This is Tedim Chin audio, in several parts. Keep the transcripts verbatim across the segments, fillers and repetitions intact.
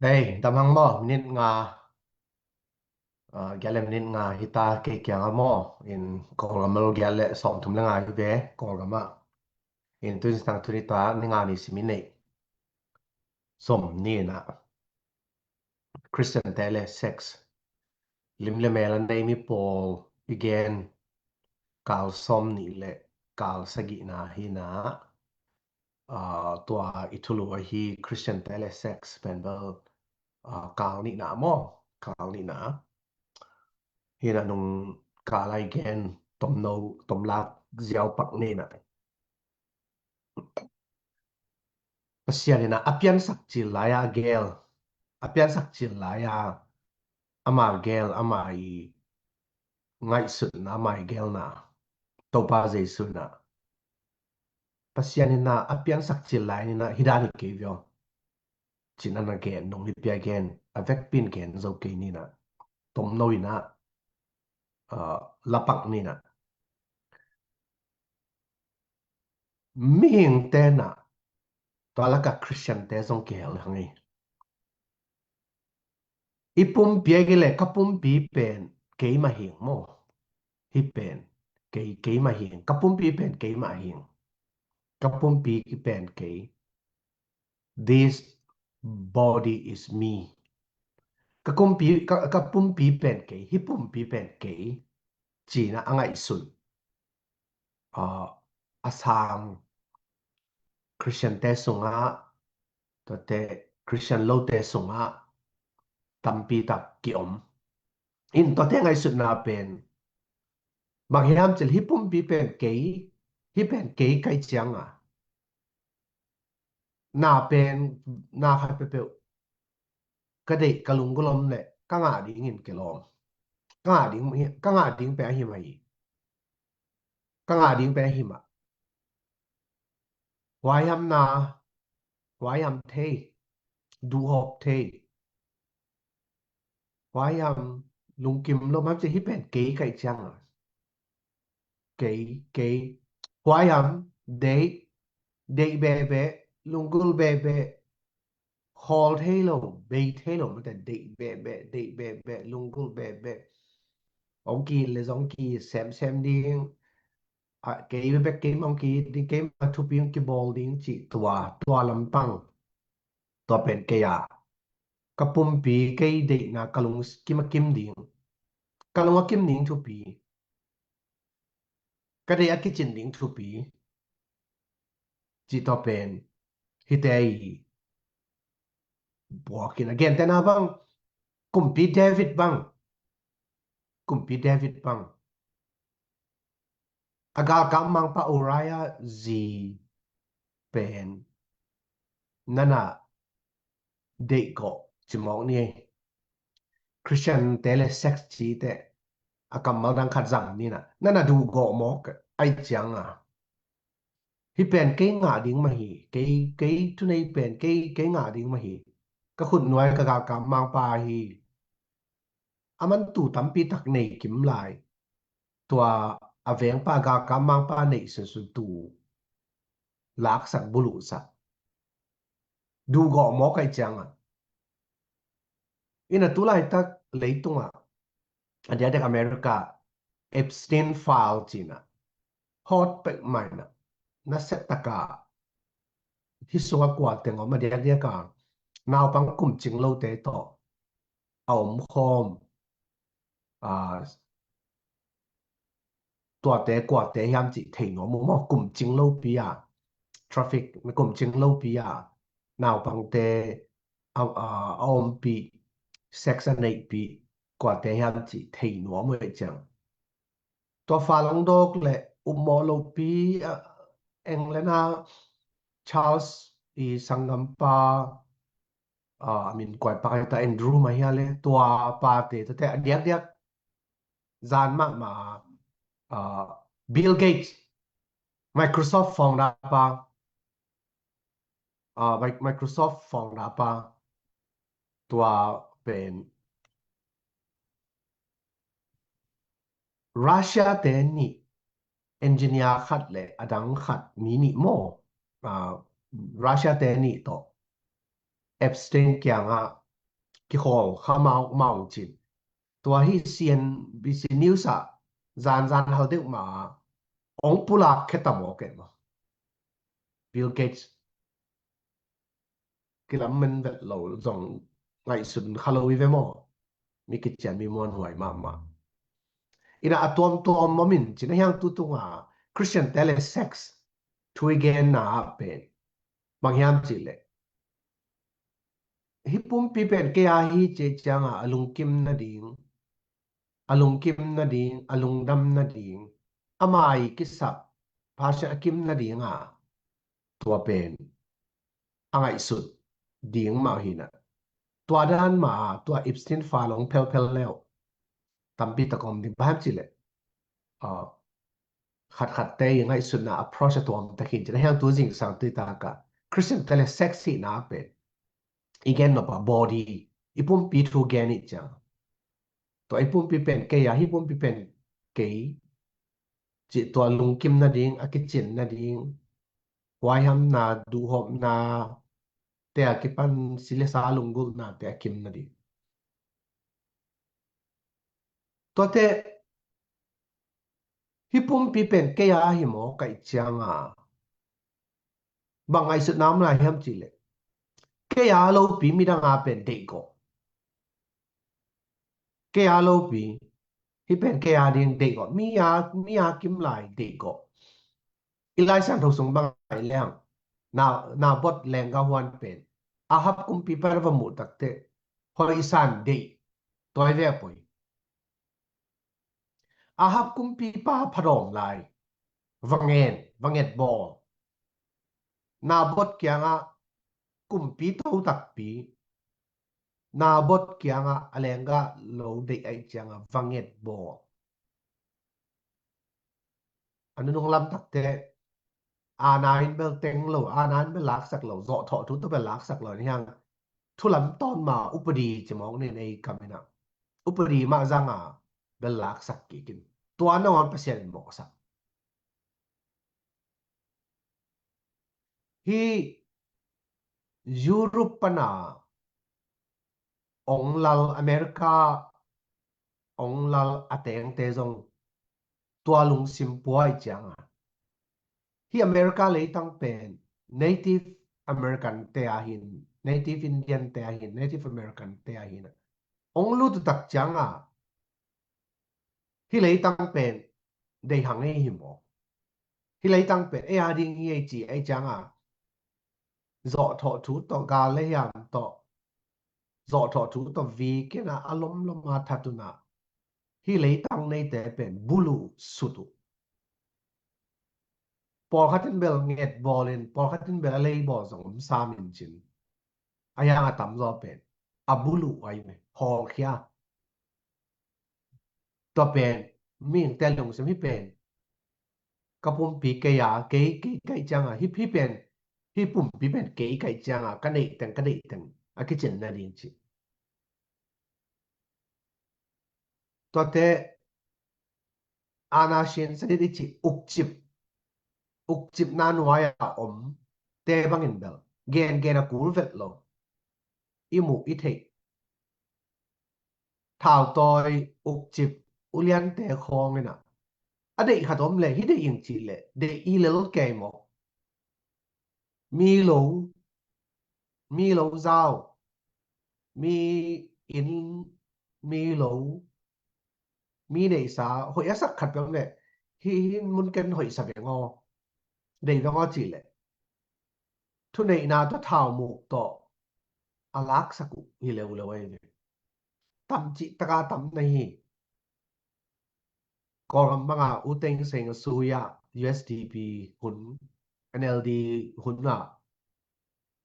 Hei, damhang maw, minit nga, ah, giat le minit nga hita kei kiangah maw, in Kawlgam lo giat le sawmthum le nga hi ve, Kawlgam ah. In tuin sang thuni ta ni nga ni simi nei. Som ni na. Christian te le sex. Lim le mel a nei mi pawl i gen kal sawm ni le kal sagihna hi na. Ah, tua i thulu ahi Christian te le sex pen bel, ah, kal nihna maw, kal nihna. Hi na nung kal a i gen tomno, tomlak ziau pak nihna. Pasian in a piansak cil lai a gel, a piansak cil lai a ama gel, ama i ngaihsutna, ama i gelna, Topa Jesu in a Pasian in a piansak cil lai ni na hi dan hi kei vio. Cin a na gen, nung hi pia gen, a vekpin gen zo kei ni na. Tomno in a, ah, lapak ni na. Mihing te na, tua laka Christian te zong kihel hang ei. I pumpi a gile ka pumpi pen kei mah hing maw. Hi pen kei, kei mah hing. Ka pumpi pen kei mah hing. Ka pumpi pen kei. This body is me. Ka kumpi, ka, ka pumpi pen kei, hi pumpi pen kei. Cina a ngaihsun. Ah, a sang Christian te sungah, tuate Christian lote sungah tampi tak ki-om. In tuate ngaihsutna pen bang hiam cil hi pumpi pen kei, hi pen kei kai cianga. Na pen, na khat peuhpeuh ka deih ka lunggulh om le ka ngah dingin kilawm. Ka ngah ding, ka ngah ding pen ahi mah hi. Ka ngah ding pen ahi mah. Huai ham na, huai ham thei, duhhawk thei. Huai ham lungkim lo, mam ci hi pen kei kai cianga. Kei, kei. Huai ham, deih, deih bebe, lunggulh bebe, khawl thei lo, bei thei lo, mate deih bebe, deih bebe, lunggulh bebe. Ong ki le zong ki sem sem ding. A, kei bebe, kei mang ki ding, kei mang thupi ong ki bawl ding ci tua, tua lampang. Tua pen kei a. Ka pumpi, kei deihna, ka lung kim a kim ding. Ka lung a kim ding thupi. Ka deih a kicin ding thupi. Ci tua pen hite i buakin a gente na bang, kumpi David bang. Kumpi David bang. A galkap mangpa Uriah zi pen nana deih gawh cimawk ni ei. Christian te le sex ci te a kammal dang khat zang ni na. Nana duh gawh mawk ai cianga. Hi pen kei ngah ding mah hi. Kei, kei thunei pen kei, kei ngah ding mah hi. Ka khut nuai ka galkap mangpa hi. A man tu tampi tak nei kim lai. Tua a vengpa galkap mangpa neih sunsun tu laksak buluhsak. Duh gawh mawk ai cianga. Ina tu laitak leitungah a diakdiak America Epstein file cina hot pek maina. Na set taka hi sunga kua teng om a diakdiaka naupang kumcing lote tawh a om khawm. Ah, tuate kuate hiam cih thei nuam uh maw, kumcing lopi a, traffic kumcing lopi a, naupangte a, a, a ompi, sex a neihpi kuate hiam cih thei nuam uh ei ciang. Tua file ong dawk le upmawh lopi, ah, England a Charles i sanggampa, ah, a min kuai pakai ta Andrew mah hia le tua pate tate a diakdiak zan mahmah, ah, Bill Gates, Microsoft founder pa, ah, Mi-, Microsoft founder pa tua pen Russia te nih engineer khat le adang khat mi nih maw, ah, Russia te nih tawh Epstein kiangah kikhawl kha mawk mawk cin. Tua hi C N B C News ah zanzan hal deuh ma ong pulak khe ta mawk e maw. Bill Gates kilamen vet lo zong ngaihsun kha lo i ve maw. Mi kician mi muanhuai mahmah. Ina a tuamtuam maw min cin a hiang tu tunga Christian te le sex thu i genna ah pen bang hiam cih leh, hih pumpi pen kei a hi ci cianga a lungkim nading, a lungkim nading, a lungdam nading, ama i kisap passion a kim nadinga tua pen a ngaihsut ding mah hi na. Tua dan mah tua Epstein file hong phelphel leu tampi tak om ding. Bang hiam cih leh, ah, khatkhat te i ngaihsutna approach a tuam tak hi cin a hiang tu zingsang tu i taka Christian te le sex hihna pen i gen nop a body, i pumpi thu gen i ciang, tua i pumpi pen kei a, hih pumpi pen kei cih tua lungkim nading, a kicin nading, huaihamna, duhhopna te a kipan si le sa lunggulhna te a kim nading. Tuate hih pumpi pen kei a hi maw kaih cianga bang ngaihsutna om lai hiam cih leh, kei a lopi midang a pen deihgawh. Kei a lopi, hih pen kei a ding deihgawh. Mi a, mi a kim lai deihgawh. I Lai Siangtho sung bang ngaih leng, Na, Nabot lengga huan pen Ahab kumpi pan va muh takteh hoih san deih, tua i ve a poi. Ahab kumpipa phadawm lai, va ngen, va nget bawl. Nabot kiangah kumpi to takpi, Nabot kiangah a lenggah lo deih aih ciangah va nget bawl. A nunung lam takte aana in bel teng lo, aana in bel laksak lo, zawhthawh thu tawh bel laksak lo, ni hang thu lam tawn ma upadi ci mawk nin ei kam inah upadi mah zanga bel laksak kik in. Tua nangawn Pasian in mawhsak. Hih Europe pana ong lal, America ong lal a tengte zong tua lungsim pua i cianga, hih America leitang pen Native American te ahin, Native Indian te ahin, Native American te ahin ong lut uh tak cianga, hih leitang pen deihang ei hi maw? Hih leitang pen ei a ding hi ei ci ei cianga, zawhthawh thu tawh, gal le hiam tawh, zawhthawh thu tawh vikin a lomlom a that unah hih leitang neite pen buluh sut uh. Pawlkhat in bel nget bawl in, pawlkhat in bel a lei bawl zong om sam in cin. A hiang a tamzaw pen a buluh ahi ve, hawlkhia. Tua pen mihingte lungsim hih pen ka pumpi kei a, kei, kei kaih cianga, hih, hih pen, hih pumpi pen kei kaih cianga ka neih teng, ka neih teng a kicin nading cih. Tuate aana sin sadit i cih ukcip, ukcipna nuai a om te bangin bel gen gen a kul vet lo. I muh i theih thautawi ukcip uliante khawng inah a deih khat om leh hih deih in cih leh deih i lel kei maw? Mi lo, mi lo zau, mi inn, mi lo, mi neihsa hoih a sak khat bang leh hih, hih mun ken hoihsa veng aw, deih veng aw cih leh thuneihna tawh thaumuk tawh a laksak uh hi leuleu ahi ve. Tam cih taka tam na hi. Kawlgam banga U Thein Sein a sui ah U S D P hun, N L D hun ah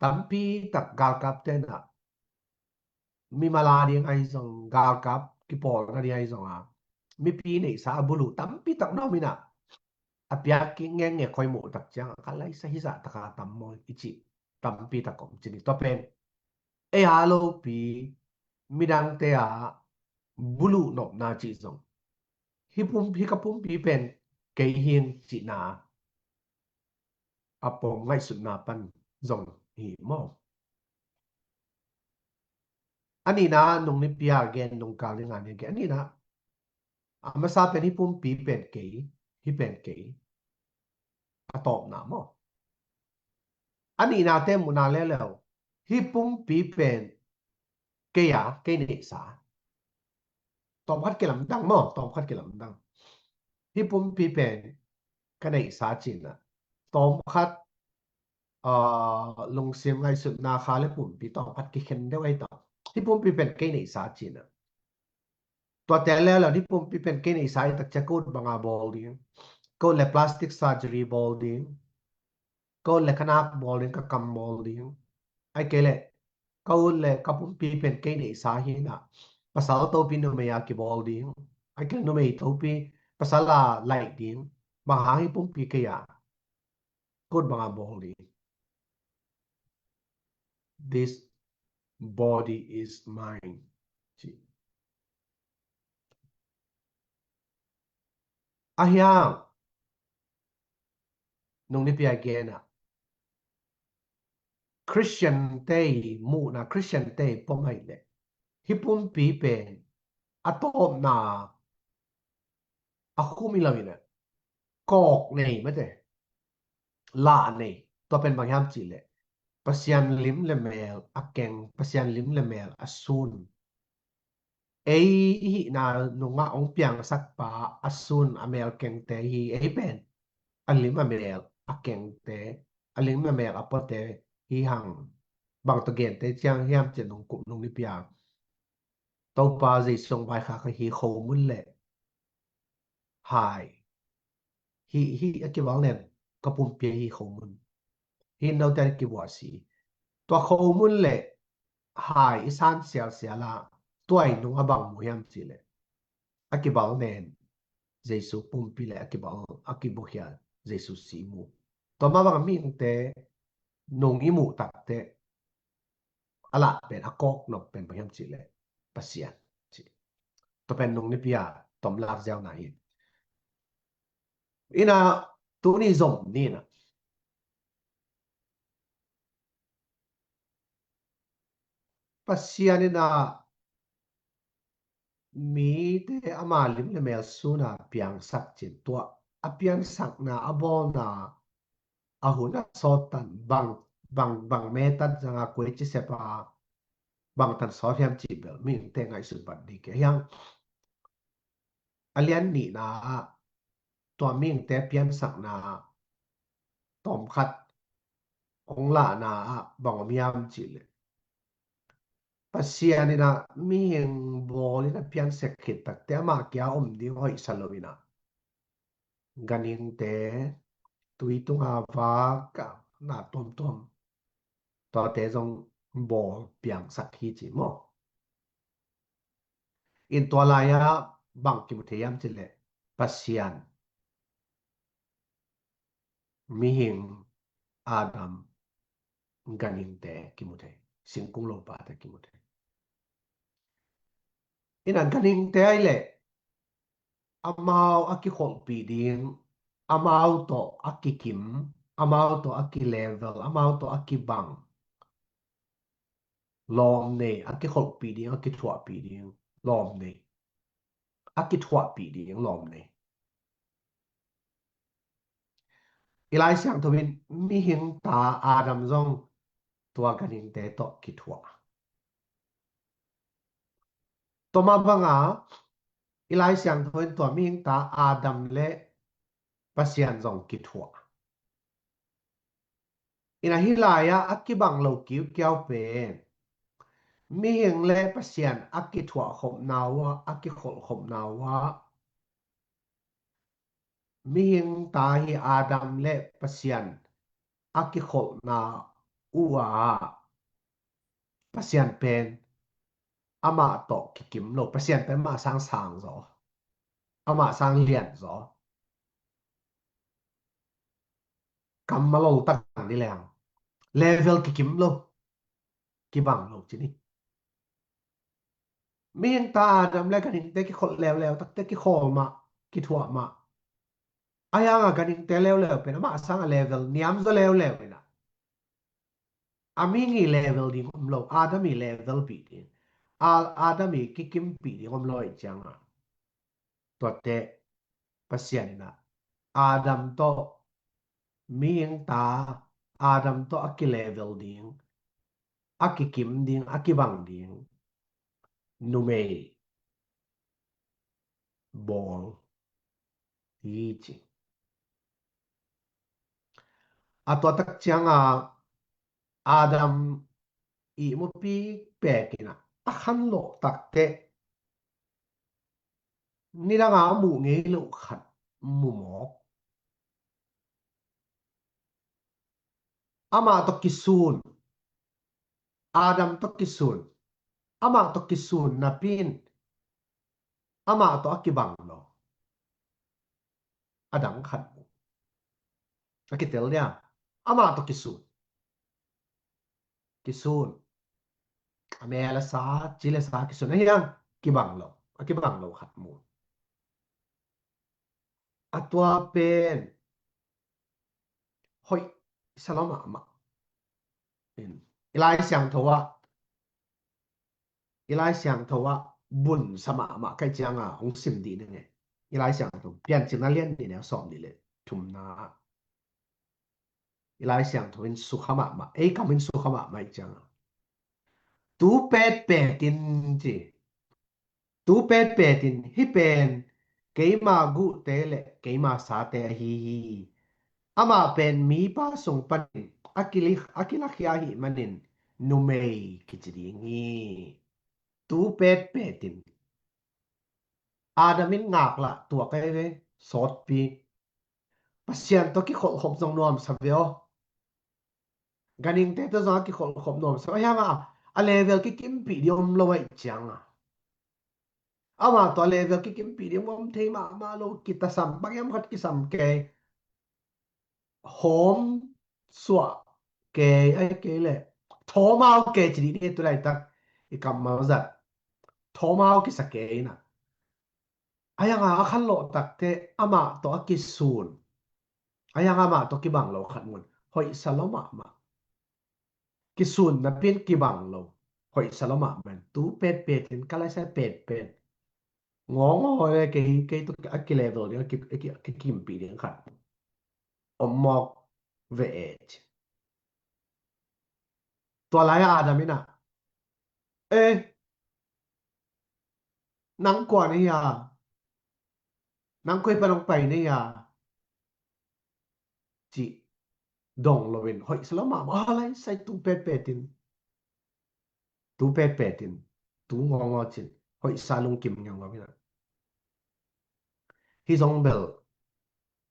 tampi tak galkap tenah mi mala ding ahi zong, galkap kipawlna ding ahi zong a mipi neihsa a buluh tampi tak na om inah a piak kik ngenge khoi muh tak ciang a ka laisa hizah taka tam maw i cih tampi tak om cin i tua pen. Ei a lopi midangte a buluh nopna cih zong hih pum, hih ka pumpi pen kei hin cihna a pom ngaihsutna pan zong hi maw? A nihna nung nipi a gen, nung kal ni nga ni gen. A nihna, a masa pen hih pumpi pen kei, hih pen kei. A tawpna maw. A nihnate muhna leuleu. Hih pumpi pen kei a, kei neihsa. Tawmkhat kilamdang maw, tawmkhat kilamdang. Hih pumpi pen ka neihsa cihna. Tawmkhat, ah, lungsim ngaihsutna kha le pumpi tawmkhat kikhen deuh ahi ta. Hih pumpi pen kei neihsa cihna. Tuate leuleu hih pumpi pen kei neihsa ahi tak ciang ka ut banga bawl ding. Ka ut le plastic surgery bawl ding. Ka ut le ka nak bawl ding, ka kam bawl ding. Ahih kei leh ka ut le ka pumpi pen kei neihsa hi na. Pasal topi numei a kibawl ding. Ahih kei leh numei topi pasal a laih ding. Bang hang hih pumpi kei a. Ka ut banga bawl ding. This body is mine. Ci. Ahi hang nung nipi a gen a, Christian te i muhna, Christian te i pom ahih leh hih pumpi pen a tawpna a khum hi lo in a, kawk nei mate, lah nei. Tua pen bang hiam cih leh Pasian lim le mel a keng, Pasian lim le mel a sun. Ei i hihna nungah hong piangsak pa a sun a mel kengte hi. Ei pen a lim a mel a kengte, a lim a mel a puate hi hang. Bang tawh gente ciang hiam cih leh nung kum nung nipi a Topa Jesu hong vaikhak a hi khomun le hai. Hih, hih a kibang nen ka pumpi a hi khomun. Hih note a kibuah si. Tua khomun le hai i san sialsial a, tua i nung a bang mu hiam cih leh a kibang nen Jesu pumpi le a kibang, a kibuakhia Jesu si mu. Tua mah bang mihingte nung i muh takte a lah pen a kawk nop pen bang hiam cih leh Pasian ci. Tua pen nung nipi a tomlak ziau na hi. Ina tuni zom ni na Pasian ina mite ama lim le mel suna piangsak cin tua a piansakna a bawlna a hun a sawt tan bang, bang, bang metat zanga kuai ci sepa bang tan sawt hiam ci bel mihingte ngaihsut bat ding ke hiang. A lian nihna ah tua mihingte piansakna ah tawmkhat hong lahna ah bang om hiam cih leh Pasian ina mihing bawl ina piansek khit takte amah kia om ding hoihsa lo ina ganhingte tui tunga vak a na tuamtuam tuate zong bawl piangsak hi ci maw? In tua lai-ah bang kimu thei hiam cih leh Pasian, mihing, Adam, ganhingte kimu thei, singkung lopate kimu thei. Ina ganhingte ai leh amau a kikholhpih ding, amau tawh a kikim, amau tawh a kilevel, amau tawh a kibang lawm nei, a kikholhpih ding, a kithuahpih ding lawm nei, a kithuahpih ding lawm nei. I Lai Siangtho in mihing ta Adam zong tua ganhingte tawh kithuah. Tua mah banga i Lai Siangtho in tua mihing ta Adam le Pasian zong kithuah. Ina hih lai-ah a kibang lo kiukiau pen mihing le Pasian a kithuah khopna uh ah, a kikholh khopna uh ah mihing ta hi Adam le Pasian a kikholhna uh ah Pasian pen amah tawh kikim lo. Pasian pen amah sang sang zaw, amah sang lian zaw. Kammal ol tak ni leng level kikim lo, kibang lo ci ni. Mihing ta Adam le ganhingte kikholh leuleu takte kikhawl mah, kithuah mah. A hianga ganhingte leuleu pen amah sanga level niam zaw leuleu ina. A mihing i level ding om lo, Adam i level pi ding. A-, Adam i kikimpih ding om lo ahih ciangah, tuate Pasian in ah Adam tawh mihing ta, Adam tawh a kilevel ding, a kikim ding, a kibang ding numei bawl hi ci. A tua tak ciangah Adam ihmupi pek in ah a khanlawh takteh nidang a muh ngei loh khat mu mawk. Amah tawh kisun, Adam tawh kisun, amah tawh kisun napi in amah tawh a kibang lo a dang khat mu. A kitel dia, amah tawh kisun. Kisun. A mel a sa, cil a sa kisun. A hiang kibang lo. A kibang lo khat mu. A tua pen hoihsa lo mahmah. In, i Lai Siangtho ah, i Lai Siangtho ah bunsa mahmah ka hih ciangah hong sim dih ning e. I Lai Siangtho Piancilna lian nih neu sawm nih le thumna ah, i Lai Siangtho in sukha mahmah, ei kam in sukha mahmah ahih ciangah, tu petpet in ci. Tu petpet in hih pen keima guhte le keima sate ahi hi. Amah pen mipa sung panin a kili-, a kilakhia ahih manin numei kici ding hi. Tu petpet in. Adam in ngaklah tuak ahi ve, sawtpi. Pasian tawh kikholhkhop zong nuamsa ve aw. Ganhingte tawh zong a kikholhkhop nuamsa ve aw. Hiang a, a level kikimpih ding om lo ahih ciangah, amah tawh a level kikimpih ding om thei mahmah lo. Kitasam, bang hiam khat kisam kei, hawm suah kei, ahih kei leh thawmau kei ci dih ni. Tu laitak i kammal zat thawmau kisa kei in ah, a hiang a, a khanlawh takteh amah tawh a kisun, a hiang a, amah tawh kibang lo khat mu in hoihsa lo mahmah. Kisun napi in kibang lo, hoihsa lo mahmah. Tu petpet in, ka laisai petpet, ngawngaw le kei, kei tawh a kilevel ding, a ki, a ki, a kikimpih ding khat om mawk ve e ci. Tua lai-ah Adam in ah, "Eh, nang kua na hia? Nang koi pan hong pai na hia?" cih dong loin hoihsa lo mahmah. A laisai tu petpet in, tu petpet in, tu ngawngaw cin, hoihsa lungkim ngiawngiaw in ah. Hih zong bel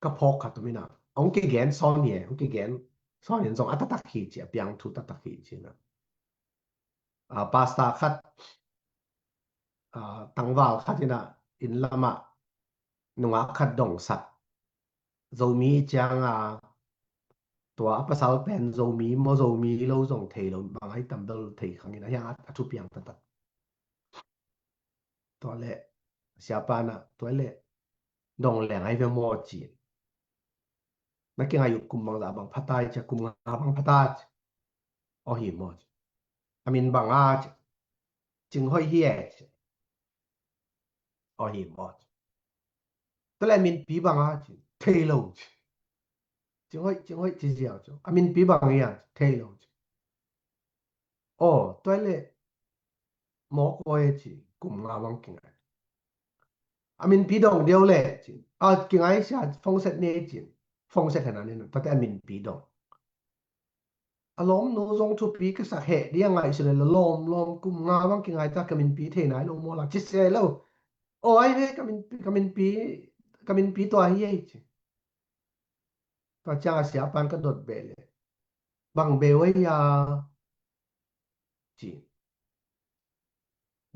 ka phawk khat om in ah, hong kigen sawn hi e, hong kigen sawn in zong a taktak hi ci, a piang thu taktak hi ci in ah. A, pastor khat, a, tangval khat in ah, inn lamah nungak khat dongsak. Zomi ciang a, tua a pasal pen Zomi maw, Zomi lo zong thei lo, bang ai tam bel thei khang in ah, a hiang a, a thupiang taktak. Tua leh siapa in ah, "Tua leh dong leng ai ve maw?" ci. "Na kingai uh kum bangzah bang pha ta i?" ci. "Kum nga bang pha ta," ci. "Aw hi maw?" ci. "A min bang a?" ci. "Cing Hoih hi e," ci. "Aw hi maw?" ci. "Tua leh a minpi bang a?" ci. "Thei lo," ci. "Cing Hoih, Cing Hoih," ci ziau ci. "A minpi bang hi a?" ci. "Thei lo," ci. "Aw, tua leh mawk aw e," ci. "Kum nga bang kingai." "A minpi dong deuh leh," ci. "A, kingai sia, phone set ni," ci. Phone set hen a nin, tuate a minpi dong. "A lawmnu zong thupi ka sak heh ding a, ngaihsun leh lawm lawm, kum nga bang kingai ta, ka minpi thei nai lo maw la?" ci se lo. "Aw ai ve, ka minpi, ka minpi, ka minpi tua hi ei," ci. Tua ciang a siapan ka dot beh leh, "Bang beh uh ahi a?" ci.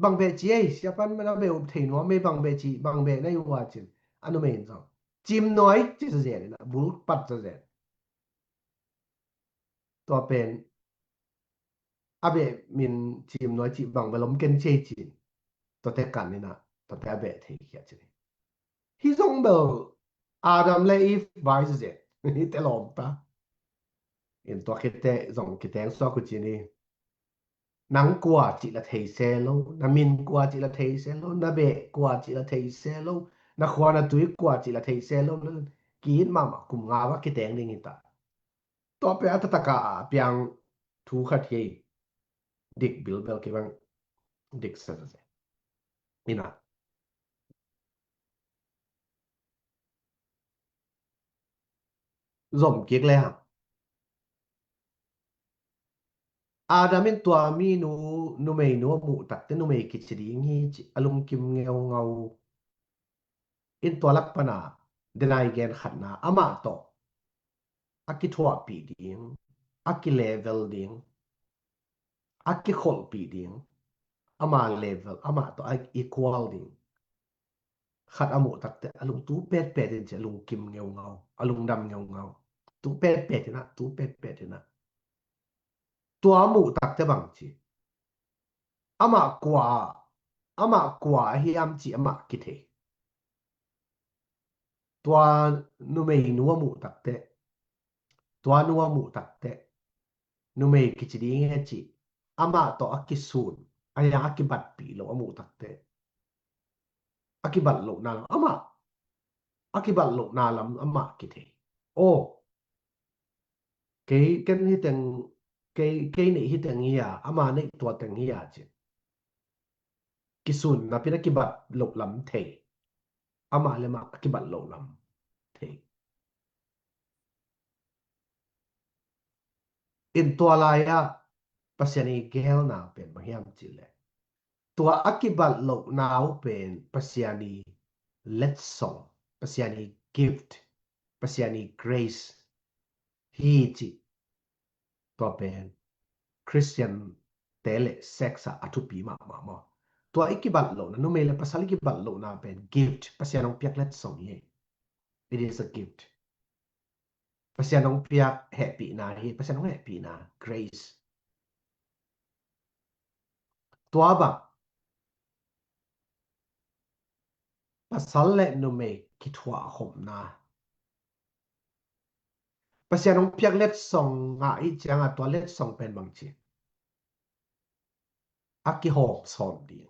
"Bang beh ci ei, siapan man a beh uh thei nuam ei, bang beh ci, bang beh na hi uh a?" cin. A numei in zong, "Cimnuai," ci zazen in ah, bul pat zazen. Tua pen a beh min Cimnuai cih bang bel om ken ci ei cin. Tuate kan in ah, tuate a beh thei khia cin. Hih zong bel Adam le Eve vai zazen. Hihte lawm ta. In tua khit teh zong kiteng suak uh cin hi. Nang kua cih la thei se lo, na min kua cih la thei se lo, na beh kua cih la thei se lo, na khua na tui kua cih la thei se lo, na ki-it mahmah kum nga va kiteng ding hi ta. Tua pen a taktak a piang thu khat hi. Dik bilbel kei bang dik sa sa se. Ina. Zom kik le hang. Adam in tua minu, numeinu a muh takte numei kici ding hi ci a lungkim ngeungau. In tua lak pana denai gen khatna amah tawh a kithuahpih ding, a kilevel ding, a kikholhpih ding, ama level, amah tawh a equal ding. Khat a muh takte a lung tu petpet in ci a lungkim ngeungau, a lungdam ngeungau. Tu petpet in ah, tu petpet in ah. Tua a muh takte bang ci. Amah kua, amah kua a hiam ci amah kithei. Tua numeinu a muh takte, tua nu a muh takte, numei kici ding e ci, amah tawh a kisun, a yang a kibatpih lo a muh takte, a kibat lohna lam amah, a kibat lohna lam amah kithei. Aw, kei ken hiteng, kei, kei neih hiteng hi a, ama neih tua teng hi a ci. Kisun napin a kibat loh lam thei. Amah le amah a kibat loh lam thei. In tua lai-ah Pasian i gelna pen bang hiam cih leh, tua a kibat lohna uh pen Pasian i letsong, Pasian i gift, Pasian i grace hi cih. Tua pen Christian te le sex a a thupi mahmah maw. Tua i kibat lohna, numei le pasal i kibat lohna pen gift, Pasian hong piak letsong hi. It is a gift. Pasian hong piak hehpihna hi, Pasian hong hehpihna, grace. Tua bang pasal le numei kithuahkhopna. Pasian hong piak letsong ngah i cianga tua letsong pen bang ci. A kihawm sawn ding.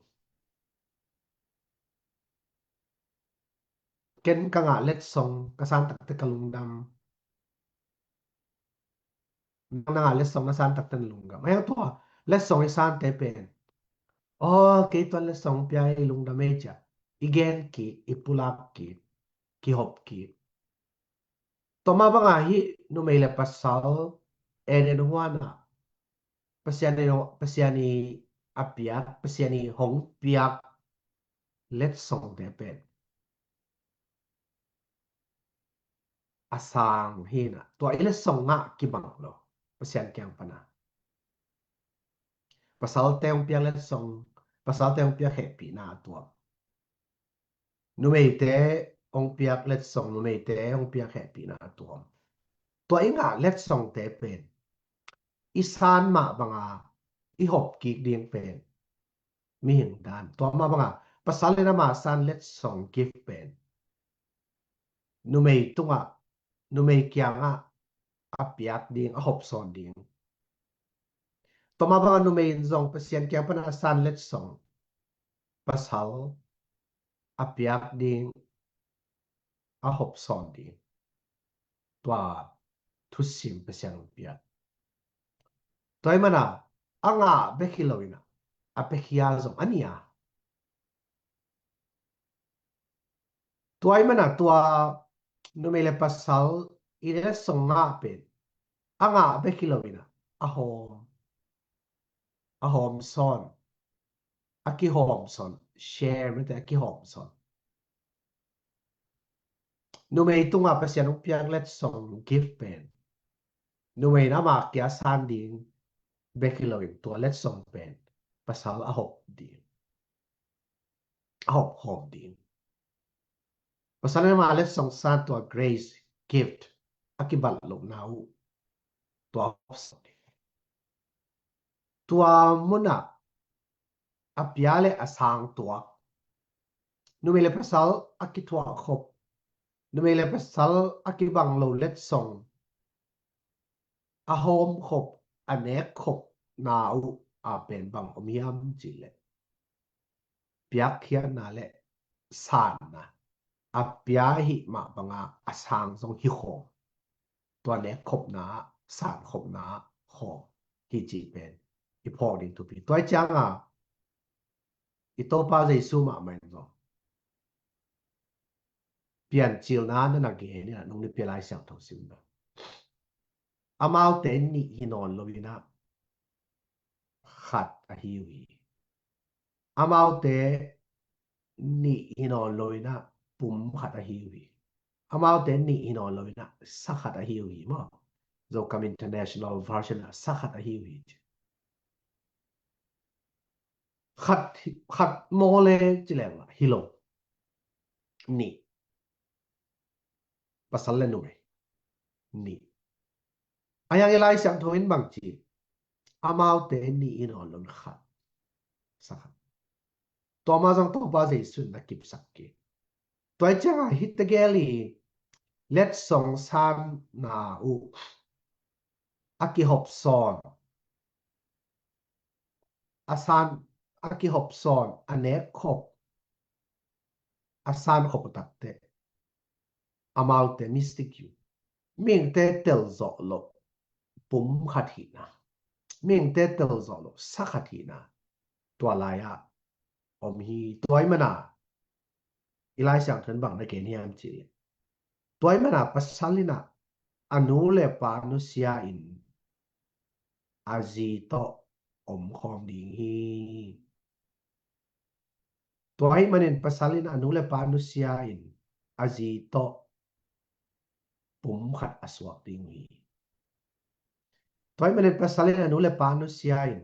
Ken ka ngah letsong ka san takte ka lungdam. Nang na ngah letsong na san takte na lungdam. Ahi hang tua letsong i sante pen, aw, kei tua letsong pia i lungdam ei cia i gen kik, i pulak kik, kihop kik. Tua mah banga hih numei le pasal Eden huana Pasian i, Pasian i a piak, Pasian i hong piak letsongte pen a sang hina, tua i letsong ngah kibang lo Pasian kiang pana. Pasalte hong piak letsong, pasalte hong piak hehpihna a tuam. Numeite hong piak letsong, numeite hong piak hehpihna a tuam. Tua i ngah letsongte pen i san mah banga i hop kik ding pen mihing dan. Tua mah banga pasal in ama san letsong gift pen numei tungah, numei kiangah a piak ding, a hop sawn ding. Tua mah banga numei in zong Pasian kiang pana san letsong pasal a piak ding, a hop sawn ding. Tua thusim Pasian hong piak. Tua i mana a ngah bek hi lo ina, a piakhia zong a nia. Tua i mana tua numei le pasal i letsong ngah pen a ngah bek hi lo ina, a hawm, a hawm sawn, a kihawm sawn, share mete a kihawm sawn. Numei tungah Pasian hong piak letsong gift pen numei in ama kia san ding bek hi loin tua letsong pen pasal a hop ding, a hop hawm ding. Pasal in ama letsong san tua grace gift a kibat lohna uh tua hop sawn ding. Tua munah a pia le a sang tuak, numei le pasal a kithuah khop, numei le pasal a kibang lo letsong a hawm khop, a nek khop na uh a pen bang om hiam cih leh, piakkhiatna le sanna a pia ahih mah banga a sang zong hi khawm, tua nekkhopna ah, sankhopna ah khawm hi cih pen i phawk ding thupi. Tua cianga i Topa Jesu mahmah in zong piancilna na na gen in ah, nung nipi a Lai Siangtho simna, amaute nih hi nawn lo in ah khat ahi uh hi. Amaute nih hi nawn lo in ah pum khat ahi uh hi. Amaute nih hi nawn lo in ah sa khat ahi uh hi maw. Zokam International Version ah sa khat ahi uh hi. Khat, khat maw le ci leng lah hi lo. Nih. Pasal le numei nih. A hiang i Lai Siangtho in bang ci? Amaute nih hi nawn lo in khat sa khat. Tua mah zong Topa Jesu in na kipsak kik. Tua cianga hi tegel i letsong sanna uh a kihop sawn, a san, a kihop sawn, a nekkhop, a sankhop uh takteh amaute mystic uh, mihingte tel zawh loh pum khat hihna, mihingte tel zawh loh sa khat hihna, tua lai-ah om hi. Tua ahih mana i Lai Siangtho in bang na gen hiam cih leh, tua ahih mana pasal in ah a nu le pa nusia in a zi tawh om khawm ding hi. Tua ahih manin pasal in a nu le pa nusia in a zi tawh pum khat a suak ding uh hi. Tua ahih manin pasal in a nu le pa nusia in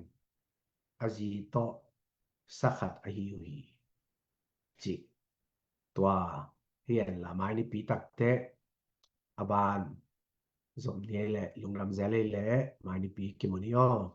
a zi tawh sa khat ahi uh hi, cih. Tua hi hen la, mai nipi takteh a ban zom ni ei leh, lungdam zel ei leh, mai nipi kimu ni aw.